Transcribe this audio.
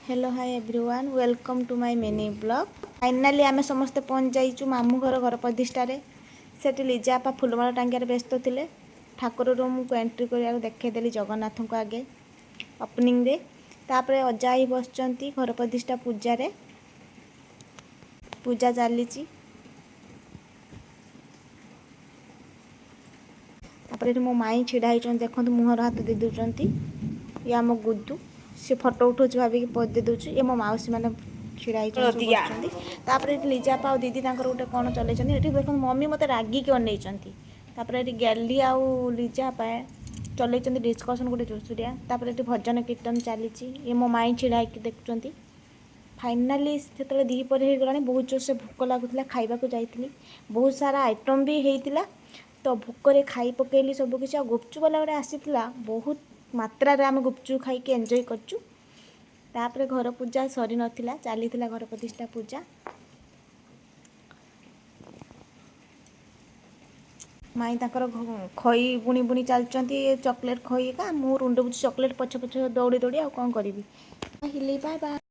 Hello, hi everyone, welcome to my mini vlog. Finally ଆମେ ସମସ୍ତେ ପହଞ୍ଚି ଯାଇଛୁ ମାମୁଁ ଘର ଘର ପ୍ରତିଷ୍ଠାରେ। ସେଠି ଲିଜା ଆପା ଫୁଲମାଳ ଟାଙ୍ଗିବାରେ ବ୍ୟସ୍ତ ଥିଲେ। ଠାକୁର ରୁମ୍କୁ ଏଣ୍ଟ୍ରି କରିବାକୁ ଦେଖେଇଦେଲି ଜଗନ୍ନାଥଙ୍କୁ ଆଗେ ଓପନିଂରେ। ତାପରେ ଅଜା ଆଈ ବସିଛନ୍ତି ଘର ପ୍ରତିଷ୍ଠା ପୂଜାରେ। ପୂଜା ଚାଲିଛି। ତାପରେ ଏଠି ମୋ ମାଇଁ ଛିଡ଼ା ହେଇଛନ୍ତି, ଦେଖନ୍ତୁ, ମୁହଁର ହାତ ଦେଇ ଦେଉଛନ୍ତି। ଇଏ ଆମ ଗୁଦୁ, ସେ ଫଟୋ ଉଠଉଛି ଭାବିକି ପୋଜ୍ ଦେଇ ଦେଉଛି। ଇଏ ମୋ ମାଉସୀ ମାନେ ଛିଡ଼ା ହେଇଛନ୍ତି, ସବୁ ବସିଛନ୍ତି। ତାପରେ ଏଠି ଲିଜା ଆପା ଆଉ ଦିଦି ତାଙ୍କର ଗୋଟେ କ'ଣ ଚଲେଇଛନ୍ତି। ଏଠି ଦେଖନ୍ତୁ, ମମି ମୋତେ ରାଗିକି ଅନେଇଛନ୍ତି। ତାପରେ ଏଠି ଗେଲି ଆଉ ଲିଜା ଆପା ଚଲେଇଛନ୍ତି ଡିସ୍କସନ୍ ଗୋଟେ ଜୋରସୋରିଆ। ତାପରେ ଏଠି ଭଜନ କୀର୍ତ୍ତନ ଚାଲିଛି। ଇଏ ମୋ ମାଇଁ ଛିଡ଼ା ହେଇକି ଦେଖୁଛନ୍ତି। ଫାଇନାଲି ସେତେବେଳେ ଦ୍ୱିପହର ହେଇଗଲାଣି, ବହୁତ ଜୋରସେ ଭୋକ ଲାଗୁଥିଲା। ଖାଇବାକୁ ଯାଇଥିଲି। ବହୁତ ସାରା ଆଇଟମ୍ ବି ହେଇଥିଲା, ତ ଭୋକରେ ଖାଇ ପକେଇଲି ସବୁ କିଛି। ଆଉ ଗୁପଚୁପ୍ ବାଲା ଗୋଟେ ଆସିଥିଲା, ବହୁତ ମାତ୍ରାରେ ଆମେ ଗୁପଚୁପ୍ ଖାଇକି ଏନ୍ଜୟ କରିଛୁ। ତାପରେ ଘର ପୂଜା ସରିନଥିଲା, ଚାଲିଥିଲା ଘର ପ୍ରତିଷ୍ଠା ପୂଜା। ମାଇଁ ତାଙ୍କର ଖଇ ବୁଣି ବୁଣି ଚାଲିଛନ୍ତି, ଚକୋଲେଟ୍ ଖଇ ଏକା। ମୁଁ ରୁଣ୍ଡ ବୁଛି ଚକୋଲେଟ୍ ପଛ ପଛ ଦୌଡ଼ି ଦୌଡ଼ି, ଆଉ କ'ଣ କରିବି? ରହିଲି, ବାଏ ବାଏ।